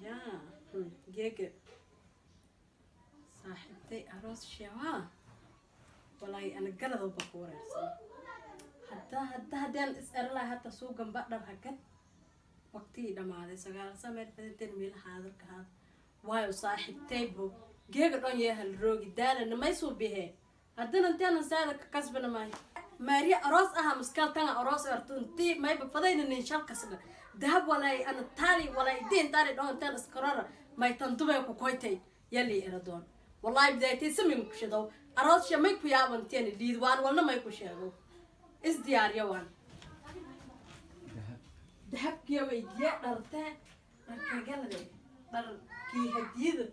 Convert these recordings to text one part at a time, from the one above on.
Yaa geega saaxiibtay aroos sheewaa, walaahi ana galadow baa ku wareersan. Hadda haddaan is eralahay hata suuganba dhar hagad waqtigii dhamaaday 9 saa meel fadinteen meel xaadirka haad, waayo saaxiibtaybo geega dhon yeehal roogi daalana may suu bihee. Haddana inteena saada ka kasbana maayo maariya aroos aha maskaal tanga aroos erto intii mayba fadayna nin shalkasna dahab, walay ana taali walay diin taali dhon inteen iskarora may tan dubay ku koytay yali eradoon. Wallahi bidaaytay samin ku shidow aroos sha may ku yaabanteen liid waan walna may ku sheego is diyaariya waan dahabkiya weydiye dhartee dharkeegalade dharkii hadiyada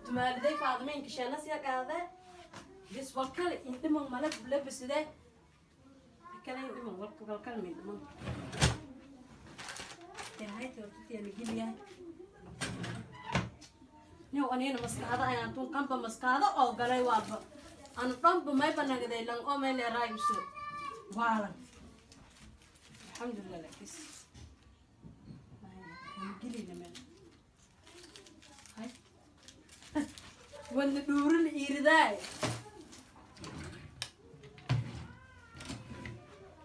dumaaliday faadimeenka sheenasiya qaadee bis walkale indhiman mala labiside kale indhiman walkale ma indhiman yahay hortatiana geliyahay niw anina maskaxda ayaan tun kanba maskaxda oo galay waaba ana dhanba mayba nagday lang oo may leeraayuso waalan. Alxamdulilah, lakis gelina meel hay wadna dhuurin iiridaay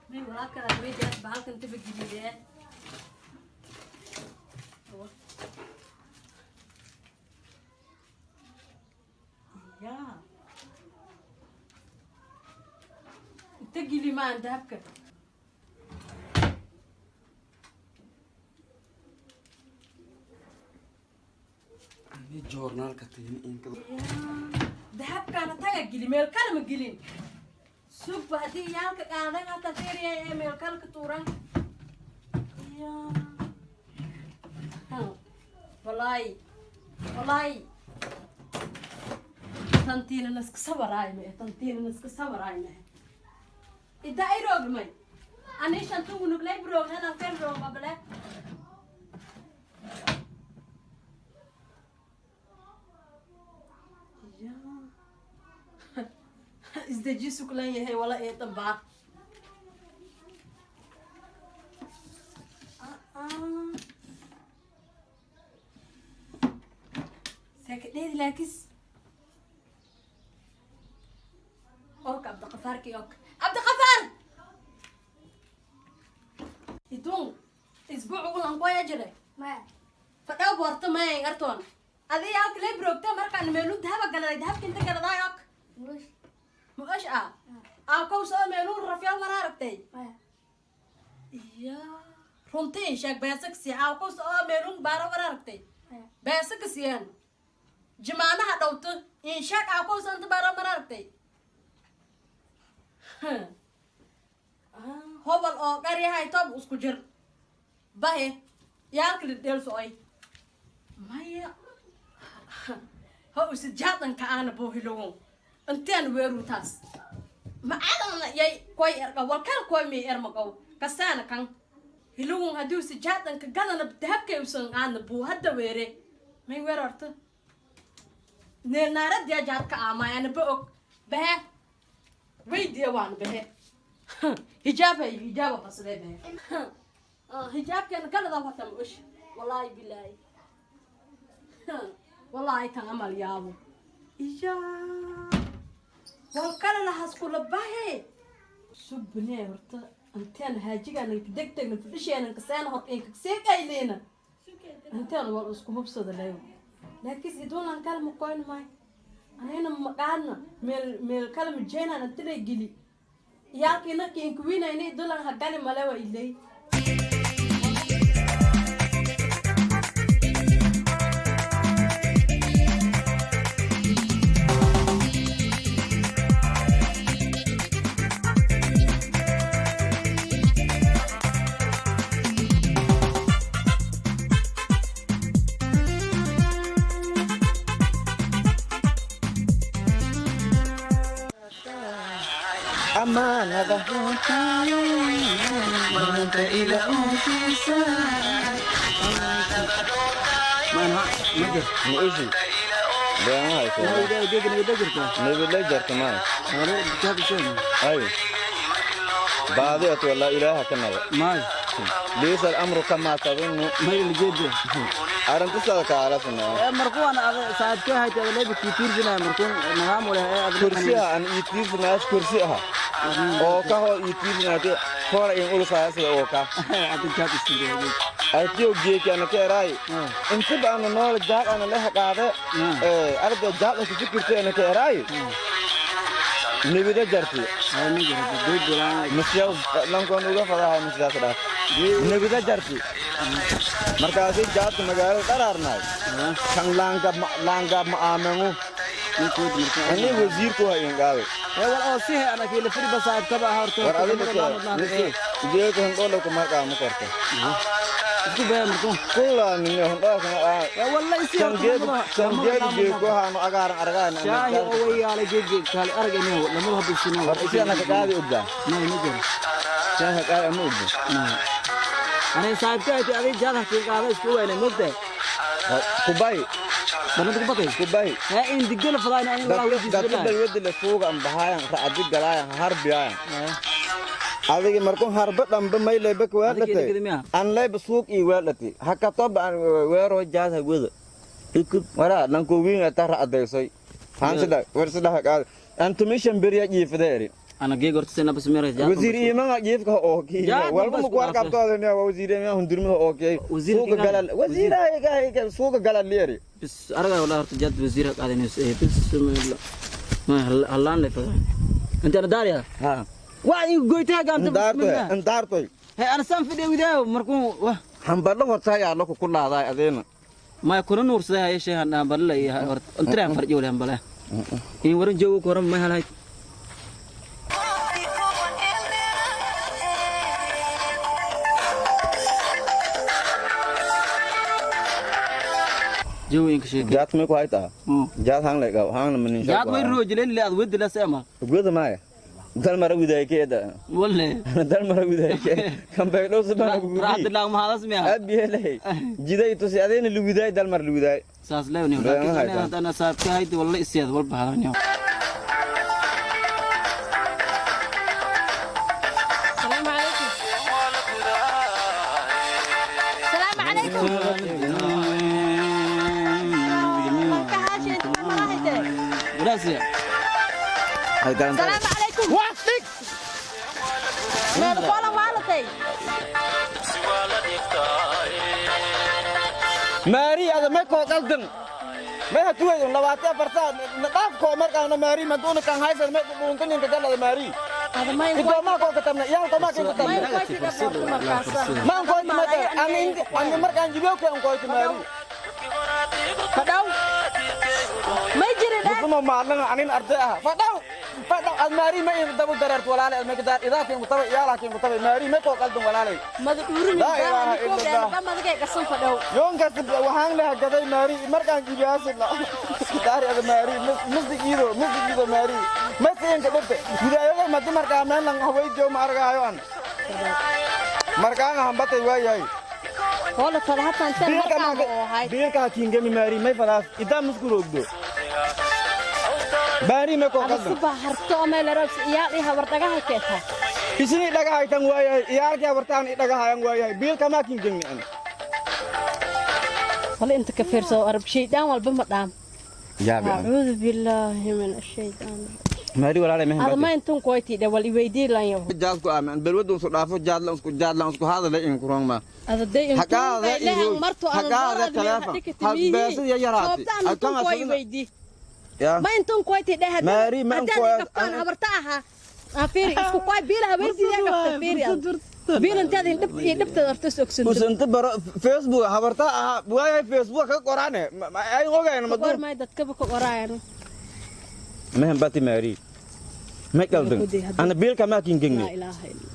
may walaalkada mejaas bahalkan taba gelidee. Ya inta geli maan dahabka. Ni joornaalka tagin inka. Dahabkaana taga geli, meel kale ma gelin. Sugba haddii yaalka qaadan hata fiiriya ee meel kale ka tuuran. Ya wallaahi wallaahi tantiina naska sabaraay mae, tantiina naska sabaraay mae. Ida ay roogmay ani shantungu nuglay roognan afel roogmable. Ya isdejiisu kulan yahay wala ee dambaa saakadheedi laakis ok Cabdiqafaarki ok Cabdiqafaar idun isbuuc ugu lankoya jire. Maya. Fadhaw boorto mayay artoon adii halka lee broogta markaan meelu dahaba galaday dahabka inta galaday ok. Mush. Muash ah aa kow soo meelu rafyaa mana aragtay? Maya. Iya runtii sheeg beesa kasi aa kow soo meelu baaro mana aragtay? Maya. Beesa kasiyaan jimaanaha dhowto in sheeg aa kow soo inta baaro mana aragtay? Hobal oo qaryahay toob isku jir bahe yaalka la dheel socoy maya ha usi jaadanka aana boohilogon inteen weeru taas macadana yay koy erqa walkal koy mi ermaqow kasaana kan hilogon haddii usi jaadanka gadana dahabkay usan aana buu hadda weere may weer horta neelnaaradiya jaadka aamaayana ba og bahe weydiya waan bahe hijaab hay hijaaba basadee bahe hijaabkeena galada wata ma osh. Wallaahi bilaahi wallaahi tan amal yaabo iya wal kale lahas kula bahe sugbinee horta anteen haajigaan degdegna fadhisheenan kaseen hor inkasee qayleyna anteen wal isku hubsada leeyo laakiin iduunan kale ma koyn maay anayna maqaana meel meel kale ma jeenan antilay geli iyaalkiina kiinkuwiinayna idulan hagali malewa iley. Amaanada maanta ila uutiisa. Ma oshi been ma hayso nibidla jarta maya ay baadiyat walaa ilaaha ka naga. May. Liisa alamru kamaa tadunnu. May lijeede. Arrinta sada kaalasna. Markuu ana saaxiibkay haytay leebi kiitiirsanaya markuu nidaam u leh ee Kursi ah an ii kursi ah oo ka hoo ii tiirsanaate foora in ulusaasida oo ka Hadda jaad isiiray. Artiyo geeki ana ka eraay intiba ana nool jaad ana leh qaade ee arda jaad ku fikirtay ana ka eraay nibida jarti. Ma jiro dood bulaan. Misyaw lankoon uga fadaha misyaas dhaaf nibida jarti markaasi jaadka magaalada dharaarnaay kan laanga ma aamanu ani wasiirku ha in qaaday. Ee wal oo sihe ana kiila firi ba saaxiibkaba ah horta. War adiga geeka hondhola kuma qaamo korto. Isku baya markuu. Kullaa ninne hondhola kuma qaamo. Ee wallahi si Sangeedu geeko haanu agaaran argaan. Shaahi oo wayaalay geeg kale arag inuu lamada habisino. War isi ana ka qaadi ogdaa. Ma jiro. Shaahi qaadi ama ogda. Ani saaxiibkay haytay adiga jaad hakiin qaada isku weynay mogtahay. Kubay. Banada ku batay. Kubay. Ee in digala fadaan ani walaa weydiisana. Dadka balwada la suuga an bahaayan racadi galaayan harbiyaayan adiga markuu harba dhanba may leyba ka weeldhatay an leyba suuq ii weeldhatay hakatoba an weero jaad hagwada ikub waraa lanko wiin ata racadaysoy hansida war sidaha qaad an tumishan beriya jiifada eri. Ana geeg horta sina bas meera jaad. Wasiir iimanga jiifka oo kii walba mu kuwar qabtoodana waa wasiir iimanga hundurmada oo kii suuqa galal wasiiraha suuqa galal leeri. Bis araga walaa horta jaad wasiir qaadanayso ee bis ma hallaan le fadaan inta ana daariya. Ha. Waa in goytaa gaanta. Ndaartoy ndaartoy. He ana san fidhe widaayo markuu wah. Hambadho horta yaa laku ku laaday adeena. Ma kuna nuursaday haye sheehan hambala iyo horta inta farjo le hambala in waran joogo ku horan ma helay. Jooyinka sheeg. Jaad may ku haytaa jaad hang le gaw hang manin. Jaad way roojleen le ad wedi la seema. Gwada maaya dal mara widaaykeeda. Walle. Dal mara widaayke kan bay dhow sabana ku raad la ma hadas miya. Abiyelay jiday tusi adeena lu widaay dal mar lu widaay. Saas leewni laakiin ana saabka hayd walla isiyaad walba hadanyo. السلام عليكم، السلام عليكم. كهاشي انت ما راحتك. Gracias. السلام عليكم. Wastik. مال فولا والتي. Maari ada may koo qaldan may hatuweydun 24 saac dhaaf koo markaana maari maduuna kan haysan may dhuuntaninka galada maari. هذا ما ينقل. Idoomaa koo katabna iyaal koo maa ما katabna. ينقل مركاسا. Maan koyti mata ani ani markaan jibiyowka an koyti maari. فدو ما يجري ده. Musumo maalin anin arday ah fadhaw fadhaw ad maari ma in dabu dareert walaalay ad may kadaar idaafin ku tabay iyaalaakin ku tabay maari may koo qaldan walaalay. ما دورني. لا إله إلا الله. ما دقيقة قسم فدو. Yoonkaas waxaan laha gaday maari markaan jibiyaasina daari ada maari misdigiido misdigiido maari masiinka dhibte gudaayoga madi markaa meelan haweydiyo ma argaayo an markaan hambatay waayahay. ولا ترى حتى انت مركان هاي. Biilka hakiingami maari may fadaas idaa muskuroogdo maari may koo هذا qaldan. سبا هرتو ما لربس عيالي هبردقها كيفها. Isinii dhagahaytan waayahay iyaalkii habartaan i dhagahayan waayahay biilka maa kiingami an. ولا انت كفير سو ارب شيطان والبما دام. Yaabi. اعوذ بالله من الشيطان. Maari walaalay. هذا ما انتم كويتي ده ولا يويدي لان يو. Jaadku aamin balwadun su dhaafo jaadlan isku jaadlan isku hadalay in kurongma. هذا دي انتم Hakaada لها iyo- مرتو انا hakaada taleefon. Halbeesad iyo yaraati. انتم Halkan كوي asagana- ويدي. Ya. ما انتم كويتي ده. Maari, ma هدان inkoy- قفتان هبرتاها افيري اسكو كوي بيلها ويدي يا قفت فيري biil intaad indhabta horta ogsanto. Usanta baro Facebook habarta ahaa waayay Facebook ka qorane ay ogayn ma Goor may dadkaba ka qoraayan. Mahan bati maari ma qaldan ana biilka ma kin Laa gengni. Ilaaha illa.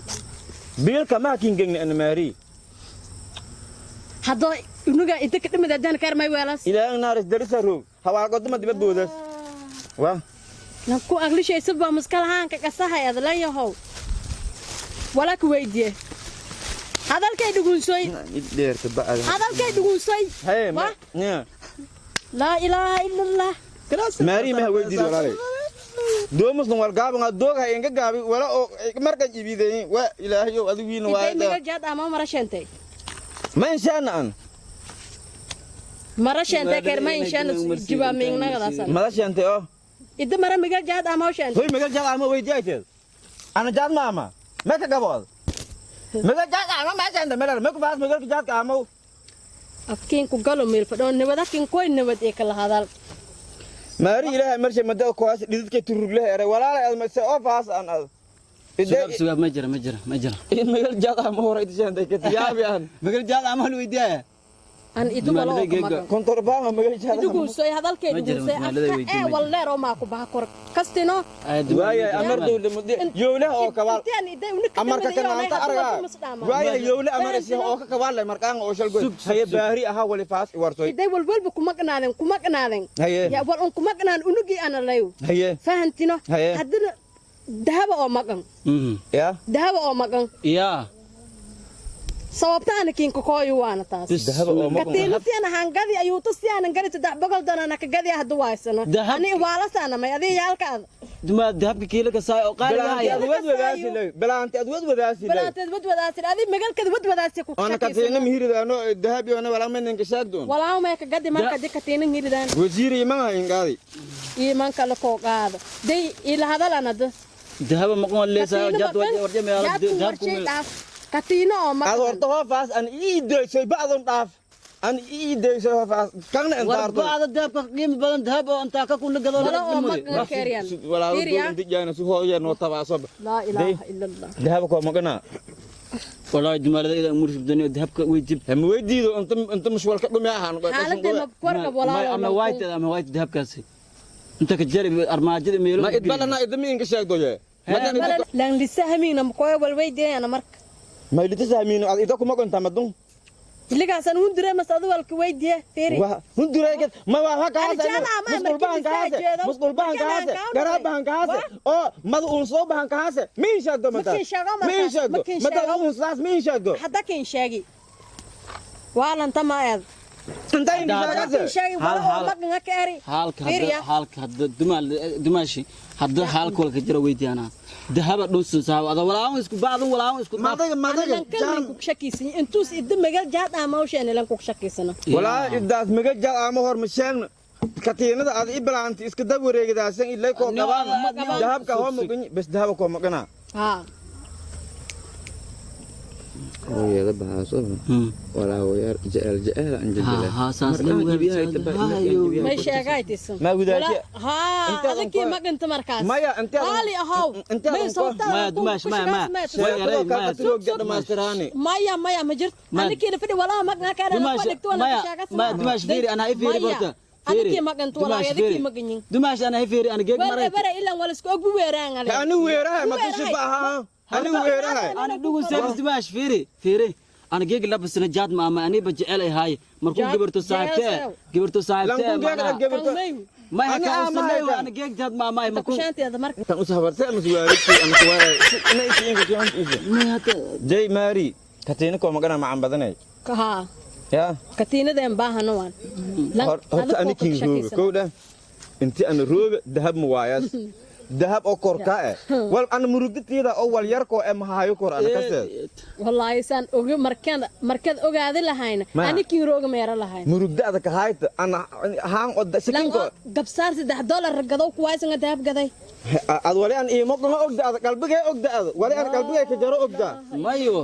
Biilka ma kin gengni ana maari. Haddoo unuga inta ka dhimid haddaan kaar may weelas. Ilaahay naaris darisa roog hawaal godma dibad boodas wa. Ku aqlishaysa baa maskalahaan ka qasahay adlan yahow walaa ku weydiye hadalkay dhugunsoy. Dheerta bacda. Hadalkay dhugunsoy. Hey. Wa? Ma Laa ilaaha ila allah. Maari ma weydiid walaalay doomusna war gaaban dooga inga gaabi wala oo marka jibideyn wa ilaahayow adigiina intay waa miga jaad ama mara sheentay. Ma inshaana an. Mara sheentay keermayn sheen jibaamiingnagadaasa. Mada sheentay oo Idda mara migal jaad ama sheentay. Hoy, magal jaad ama weydiiyayteed ana jaad ma ama ma ka gabood magal jaad ama ma sheenta melar ma ku faas magalka jaadka ama. Afkiin ku galo meel fadhoo nabadakin koy nabad ee kala hadal. Maari ilaahay marshay madada kuwaas dhididka turugleh eray walaalay ad mase oo faas an ad. Sugaab, sugaab, ma jira, ma jira, ma jira. In magal jaad ama hore inta sheentay ka tiyaabi an. Magal jaad ama hal weydiiyaya. An idu walo. Dumaalada geega. Kontorbaan magal jaad. Idu guusay hadalkeedu. Ma jira, Guusay dumaalada afka weydiin, ee ma jira. Walleer oo maa ku baha kor kastino. Waaya amar dawla mudi yowlaha oo kabaal amarka kanaanta aragaa waaya yowle amar si oo ka kabaal markaan oo shalgoy. Sug, sug, haye. Sug. Baari ahaa wali faas warsoy. Iday walwalba kuma qanaadeen, kuma qanaadeen. Haye. Ya wal un kuma qanaan unugii ana layu. Haye. Fahantino. Haye. Haddana dahaba oo maqan. Ya. Dahaba oo maqan. Yaa. Sababta ana kiinka kooyu waana taas. Dahaba oo maqan. Katiina siana hangadi ayuuta sianan gadi 300 doonana ka gadi hadda waaysano. Ani waalasaana may adiga yaalka ad. Dumaa dahabka kiila ka saay oo qaali Bilaanti ahaya. ad wad wadaasi bilaanti ad wad wadaasi. Balaanteed wadwadaasi adi magalkeed wadwadaasi ku. Ona katiina mihiridaano dahab yoona walaa maninka shaagdoon. Walaaw may ka gadi marka di katiina ngiridan. Wasiir iman ingaadi. Iyo manka la koo qaado day ila hadalanada. Dahaba maqon leesaa jaad warje meelo dahabku. Dhaaf katiina oo Ad maqan. Horta hoofaas an ii deysoy bacdon dhaaf an ii deysoy hoofaas kangna intaarto. Warbacda dahabka qiimo badan dahab oo intaa ka kun la gado. Wala oo maqan keeryan. Walaa. Fiiriya. Dijana su hooya noo tabaaso. Laa ilaaha ila allah. Dahab ko maqana. Walaa dumaalada ila murshid dani dahabka way jib. Hem weydiido inta inta mashwalka dhumi ahaan. Xaaladee ma korka walaalo. Ama white, ama white dahabkaasi inta ka jari armaajada meelo. Ma idbalana idami inka sheegdoye. Lan lisahamiina makoy walweydiinayana marka. Ma ilita sahmiino ad ida kuma gonta madun. Xilligaasan hundure mas adu walka weydiye fiiri. Hundureegad ma waa ha kaase. Ani jeclaa ma Musqul bahan markii kaase. jeedo. Musqul bahan Markaan kaase. aan Garaab bahan kaase oo mad uun soo bahan kaase miin sheegdo mata. Makiin sheego markaas, Miin sheegdo. makiin Mata sheego. uun saas miin sheegdo. Hadda kin sheegi waalanta ma eed. Inta inka kin sheegase. Sheegi wala oo Hal- maqan ka eri. Halka Fiiriya. hadda halka hadda dumaal dumaashi hadda halka walka jira weydiyaana dahaba dhunsan saaba ada walaa isku bacdan walaa isku dhaaf. Madaga madaga. Lan kan ku shakiisan intuus idda magal jaad ah mawshan lan ku shakiisana. Walaa idaas maga jaad ama hor ma sheegno katiinada aad i bilaanti iska dab wareegidaasan ilay koo qabaan. Qabaan. Dahabka hoo maqan bas dahaba koo maqana. Haa. Hooyada bahaaso walaa wayaar jecel jecel aan. Ha ha saas May sheegay tisan. Ma wadaajie. Haa. Adakii maqanta markaas. Maya, Qaali ahow. intaadan May sababtaa Maya, dumaash, maya, maya. Sheekadoo kale katirooga dhammaystiraani. Maya, maya, ma jirto. Anikiina fadhi walaa maqan ka Dumaash, ku dhigto wala maya, sheegas. maya, dumaash fiiri, anaa i fiiri horta. Fiiri. Adakii maqanta walaa Dumaash adakii fiiri. maqanyin. Dumaash anaa i fiiri, ana geeg War maray. bare ilan wala isku og weeraan ale. Ani weerahay ma tusi baha ani weerahay. Ana dhugu seebis dumaash fiiri fiiri ana geeg labasna jaad ma ama aniba jecel ay haay markuu Jaad- gabarto saaxiibtee jecel. Gabarto saaxiibtee. Lankun geeg macnaha- gabarto. Kan Maya Ani ka ama usanay haykan. ana geeg jaad ma ama ay markuu Kushaanteeda marka. Tan us habartay ama suwaaligtii ama suwaaray ina isi inka kiyon isa. Maya hata. Jay maari katiina koo maqana macan badanay. Haa. Ya. Katiinadeen baahano waan. Horta ani kin rooga kowdha inti ana rooga dahab ma waayaas dahab oo korkaa eh wal ana murugdatiida oo wal yarkoo eh mahaayo kor ana kaseed. Wallaahi saan ogi markaan markaad ogaadi lahayna Maya. anikiin rooga meera lahayn. Murugda ada ka hayta ana haan oo Lan sikinko. oo gabsaar $3 gadow kuwaaysan dahab gaday. Ad wali an iimo qama ogda ad qalbigay ogda ad wali an qalbigay ka jaro ogda. Mayo.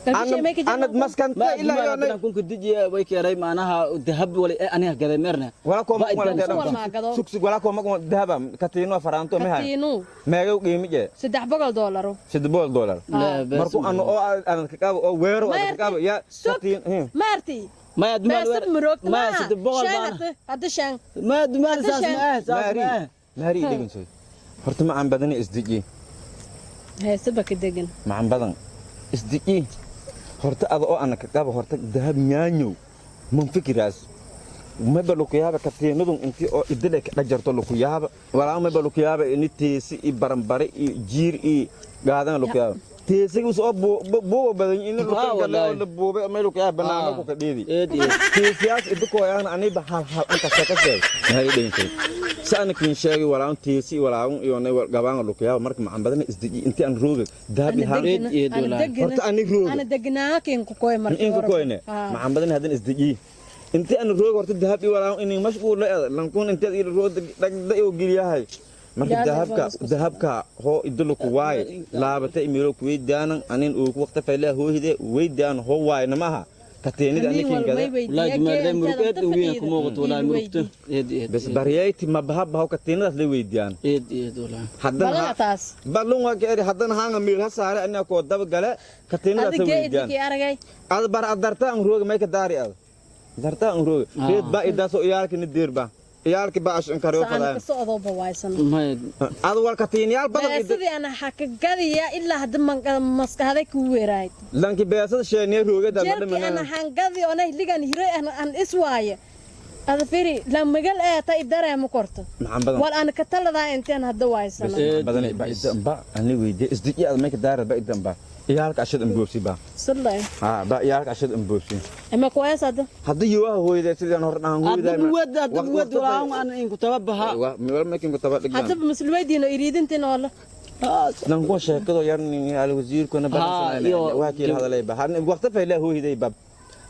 Qalbishay may ka jiraan. Anad maskanta ma ilaa ilaa yoonay. kunka dejiya way keenay macnaha dahab wali aniga gaday meerna. Wala koo Ba maqan idaan Wal maa gado. sug sug wala koo maqan dahaba katiino faraanto mehay. Katiinu meegow qiimi je? $300. $300. La, bas- Markuu ano oo anad ka qaabo oo weero anad ka qaabo ya Sug. katiin. Maarti. Maya dumaal Beesad muroogta maya maaha. 300 Shan baana. hadda shan. Maya dumaal Hadda saas shan. ma ah saas maari ma ah. Maari dhegeyso horta macan badan isdeji. Heesaba ka degan. Macan badan isdeji horta ada oo ana ka qabo horta dahab nyaanyow man fikiraas maba lukuyaaba katiinadun intii oo idile ka dhajarto lukuyaaba walaa maba lukuyaaba ini teesi i baranbare i jiir i gaadana lukuyaaba teesigus oo buuba badan ini lukagale oo la buubay may lukuyaaba banaano ku kadhiidi. Eed eed. Teesiyaas idikooyaan aniba hal hal anka shaka sheeg maxay dhintay si ana kiin sheegay walaun teesi walaun iyo nay gabaanga lukuyaaba marka macan badan isdeji intii aan rooga dahab ihaan. Eed eed walahi. Horta ani rooga. Ana degnaa kiin ku koy marka. In ku koyne macan badan hadan isdeji. Intii aan roog horta dahab i walaa inay mashquul la eed lankun inteed ila roog dhagda iyo geliyahay marka dahabka dahabka hoo idulu ku waay laabata imiro ku weydaanan anin uu ku waqti fayla hoohide weydaan hoo waay namaha kateenida anikin gada. Wallahi dumaalada murugeed uwiin kuma muuqato, wallahi murugto eed eed. Bas baryayti ma baha baho kateenadaas la weydiyaan. Eed eed wallahi. Haddana Balana taas. Balun waa gaari haddana haanga miil ha saare anaa koo daba gale kateenadaas la Adiga weydiyaan. idinki aragay. Ad bar ad darta an rooga may ka daari ad darta an rooga reed ba idaasoo iyaalki ni deer ba iyaalki ba ash inkariyo Saan fadaan ka socdo waysan. May. Ad wal katiinyaal badan Sidii ana xakagadiya ilaa hadda maskaxday ku weerayd. Lanki beesada sheeniya rooga da Jeelkii ana hangadi ona ligan hiray ana an is waaye. Ada firi la magal ee ta idareemo korto. Maxaan badan. Wal ana ka taladaa inteen hadda waysan. Badan ba idan ba ani weydiye isdiji ad may ka daari ba idan ba iyaalka ashad an boobsi ba. Sallay. Ha ba iyaalka ashad an boobsi. Ama kuwaas hadda. Hadda yuwaha hooyada sidaan hor dhahan hooyada. Adda wad adda wad walaa aan in ku tababaha. Wal makin ku taba dhigdan. Hadda muslimaydiino iriidintiin oo la. Nan kuwa sheekado yar nin al wasiirkuna badan waa kii hadalay ba waqti fayla hooyday ba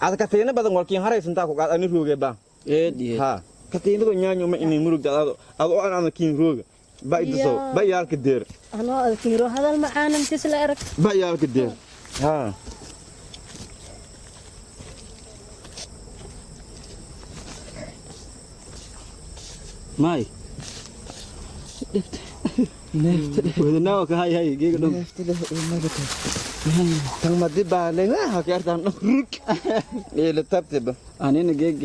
ad katiina badan walkiin haraysantaa ku qaad ani rooge ba. Eed eed. Ha katiinadu nyaanyo ma inay murug dadaado ad oo aan aan kiin rooga ba idaso ba yaalka deer. Anoo adkiiro hadal macaanan tisla arag. Ba yaalka deer ha. May wadnaa ka hay hay geega dhow. Tan madi baalay ha ka yartaan rug ee la tabtaba. Anina geeg.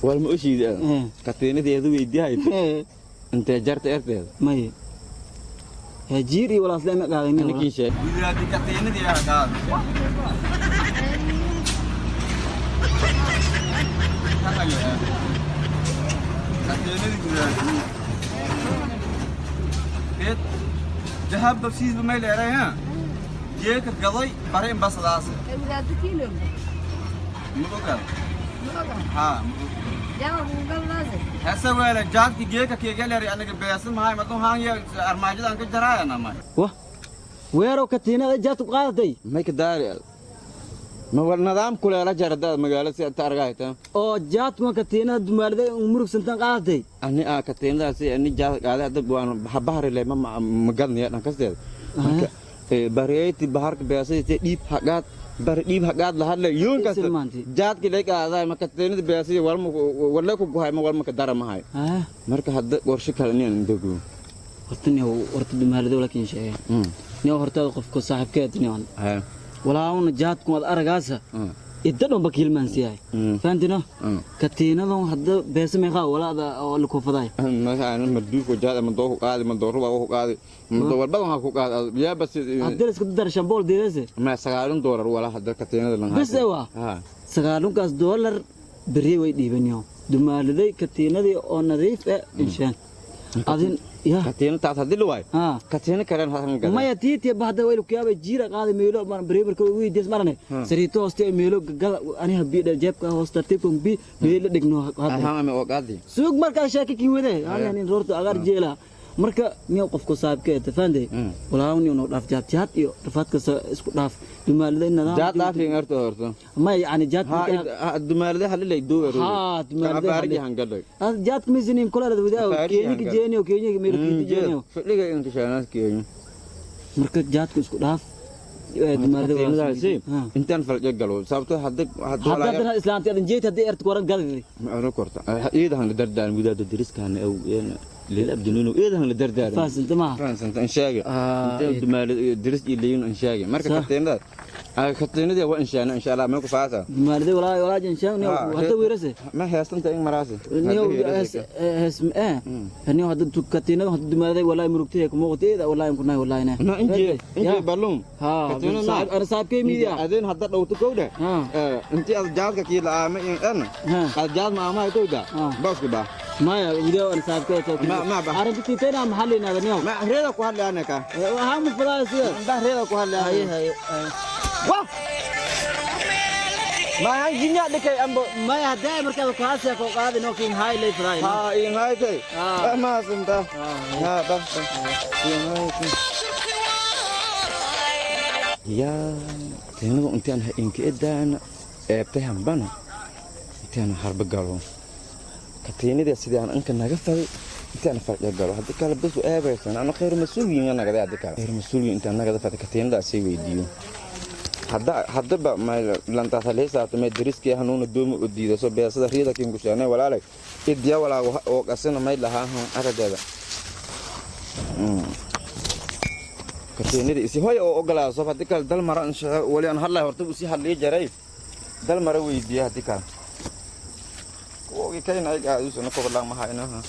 Wal ma ushiida katiinadeedu weydiihayto intee jarta erteeda. May jiir iyo walaas lama qaadan. Ninkii sheeg gudaadi katiinadii yaa qaad katiinadii gudaadi eed dahab babsiisba may leeray ha jeeka gaday bare inbasadaas mudogal ha hase weele jaadki geeka keegaleeri aniga beesan mahay madun haanya armaajadan ka jaraayana may. Wah weerow katiinada jaad ku qaadatay. May ka daari ma war nidaam kuleela jarada magaalada si aad argayta. Oo jaadkuma katiinada dumaalada murugsantan qaadatay. Ani aa katiinadaasi ani jaad qaaday hadda waan bahari le ma magadnaya dhan kasteeda marka bareeti baharka beesayte dhiib hagaad bari dhiib hagaad la hadlay yoon kasta Silmaanti. Jaadki lay qaaday ma katiinada beesay walma wala ku guhay ma walma ka daramahay marka hadda qorshe kale inaan dego. Horta niyow horta dumaalada walakin sheegay niyow hortaada qofka saaxiibkeed niyow walaawna jaadku waad aragaasa idda dhan ba kiilmaansiyahay fahantina katiinadan hadda beesa meeqaa walaada oo la koofaday. Marka marduufko jaad ama doo ku qaadi ma dooruba ku qaadi ma walbadan ha ku qaadi yaa bas. Hadda la isku dar shambool diirase. Ma $9 wala hadda katiinada lan. Bas waa ha. $9 berri way dhiibaniyo dumaaladay katiinadii oo nadiif ah inshaan adin ya. Katiina taas hadii la waayo katiina kalen hadan gada. Maya tiitiya bahda waylu kuyaabay jiira qaaday meelo mar bareebarka weydiis marane sariito hooste meelo gagada aniha bi jeebka hoos tartiibkan bi meelo dhigno hadda. Ahaan ama oo qaadi. Suug markaa sheeka kii wade halkan in roorto agaar jeela marka niyo qofku saaxiibka ee tafaande walaaw niyo noo dhaaf jaad jaad iyo rafaadka isku dhaaf dumaalada nidaam. Jaad dhaafin horta horta. Ma yani jaad. Ha dumaalada halilay duuga. Ha, dumaalada afaarigi hangadhay. Jaad misinin kula la wadaa Afaarigi keeni hangadhay. jeeniyo keeni meelo keeni jeeniyo. Fadhiga inka shaanaas keeni. Marka jaadku isku dhaaf dumaalada. Katiinadaasi intaan falje galo sababtoo hadda hadda islaanta adan jeet hadii erta waran gadidi. Ma oran korta iidahan la dardaaran gudaada deriskaana aw leel abdinuno iidahan la dardaaran. Fahansanta maaha. Fahansanta in sheege. Ah, inta dumaalada deris iyo leeyin in sheege marka Sax. Katiinadaas katiinadii waa inshaana insha Allah ma ku faasa. Dumaalada walaa walaa jinshaan niyo hadda weerase. Ma heestanta in maraasi. Niyo hees eh niyo hadda katiinada hadda dumaalada walaa murugtay kuma waqtiyeeda walaa in kunay walaa ina. Na inje inje balum. Ha. Katiinada saaxib ana saaxibkay midiya. Adeen hadda dhowto kowdha. Ha. Intii aad jaadka kii la'aama in dhan Ha. aad jaad ma amahay kowdha. Ha. Boosku baa. Maya video ana saaxibkay. Ma ba. Arrinta tiitayna maxalina niyo. Ma reeda ku hadlaana ka. Waxaa mu fadaa sida. Ba reeda ku hadlaana. Haye haye. Wah ma han jinya dhikay ambo. Maya hadda markaad ku haasaya ko qaadi no king high lay fadaa. Ha in haytay. Ah. Ma sinta ha ba ba in haytay ya teenadu intaan ha inka edaan eebtay hambana. Intaan harba galo katiinada sidii aan inka naga faday, intaan farqiga galo, haddii kale bas eebaysan ano khayr mas-uuliyiin nagada. Haddii kale khayr mas-uuliyiin intaan nagada faday, katiinada sii weydiiyo. Hadda haddaba lantaasaleysaato mee dariskii hanuuna doomi u diidaso beesada riida kinkusheene walaalay idiya walaago oo qasina may lahaa aradeeda katiinada isi hoy oo ogolaaso. Haddii kale dal mara wali aan hadlay horta uu sii hadlii jaray, dal mara weydiiya. Haddii kale kuwoogii kayna ay gaadusana kobadlaan mahaynaha.